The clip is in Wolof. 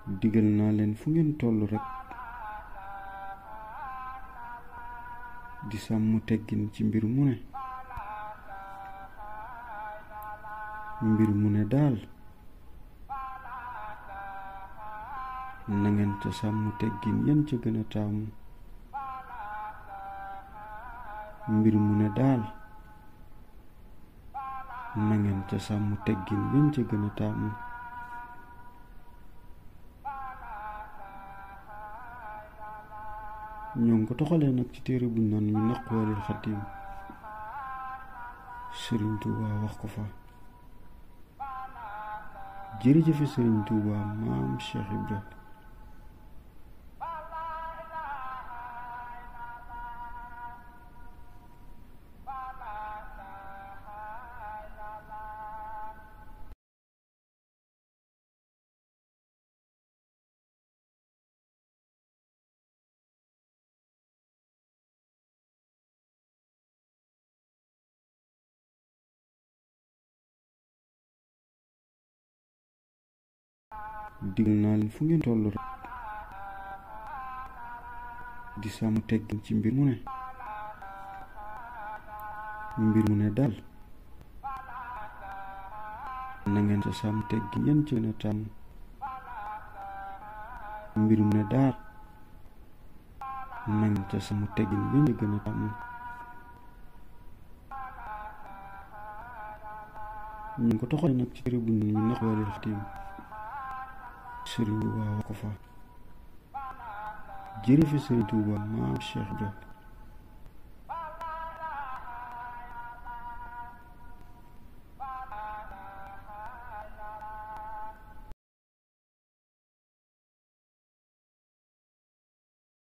digal naa leen fu ngeen toll rek di sàmm teggin ci mbir mu ne daal na ngeen ca sàmm teggin yan ca gën a taamu. mbir mu ne daal na ngeen ca sàmm teggin yan ca gën a taamu. ñoo ngi ko toxalee nag ci téere buñ naan mi naqwalil xadim. Sëriñ Tuuba wax ko fa. jërëjëfe Sëriñ Tuuba maam Cheikh Ibra. digal naa leen fu ngeen toll rek di sàmm teggin ci mbir mu ne daal na ngeen ca sàmm teggin yan ca gën a tàmm. mbir mu ne daal na ngeen ca sàmm teggin yan ca gën a tàmm. ñu ngi ko toxalee nag ci téere bu ñu mi naqwalil xadim. Sëriñ Tuuba wax ko fa. jërëjëf Sëriñ Tuuba maam Cheikh Ibra.